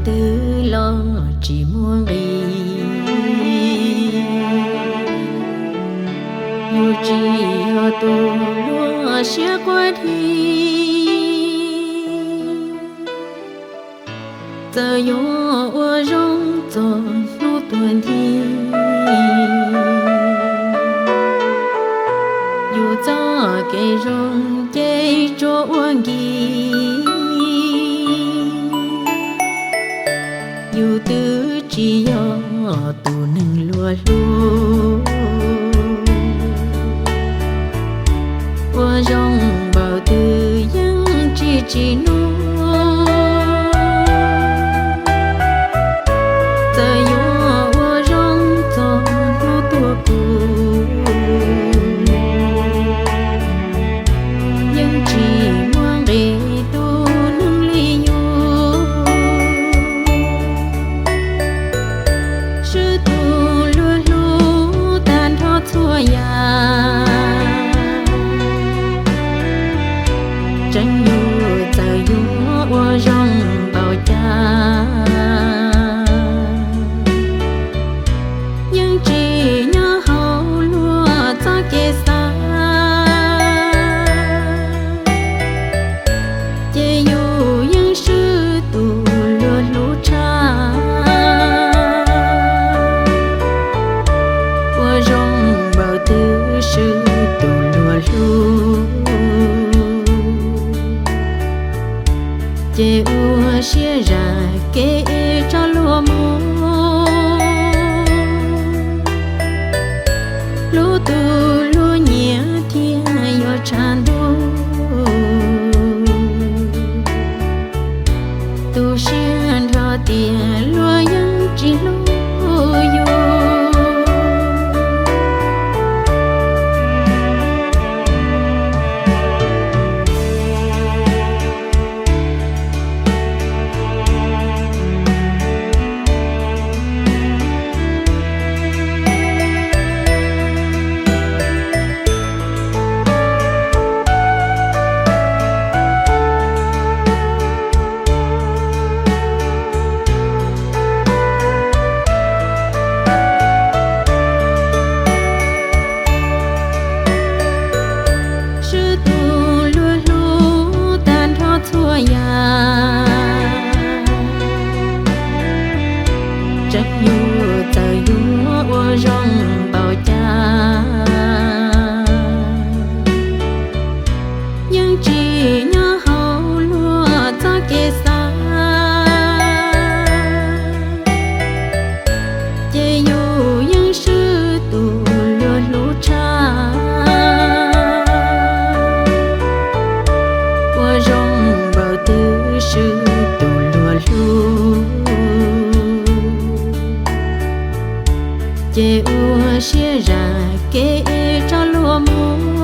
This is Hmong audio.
twg los tsis muaj nqis. Yus tsis yog tus luag siab quav dhi, txawm yuav ua zoo txog hnub tuag nthi. Yus txoj kev zoo ces tsuas ua nkim. Yus twb tsis yog tus neeg luag hlub, ua zoo npaum twg yeej tsis tsim nyog. Txawm yuav ua zoo txog hnub tuag kuv, yeej tsis muaj nqis tus neeg li yus. Swb tus luag hlub tag nrho txhua yam, tseeb yus txawm yuav ua zoo npaum cas, yeej tsis nyob hauv luag txoj kev xav. Ces yus yeej swb tus luag hlub tshaj, ua zoo npaum twg swb tus luag hlub. Ces ua siab zam kev tso luag mus, hlub tus luag nyiam thiaj yuav tshav ntuj. Tu siab nrho tias luag yeej tsis hlub yus. Swb tus luag hlub tag nrho txhua yam, tseeb yus txawm yuav ua zoo npaum cas, yeej tsis nyob hauv luag txoj kev xav. Ces yus yeej swb tus luag hlub tshaj, ua zoo npaum twg swb tus luag hlub. Ces ua siab zam kev tso luag mus,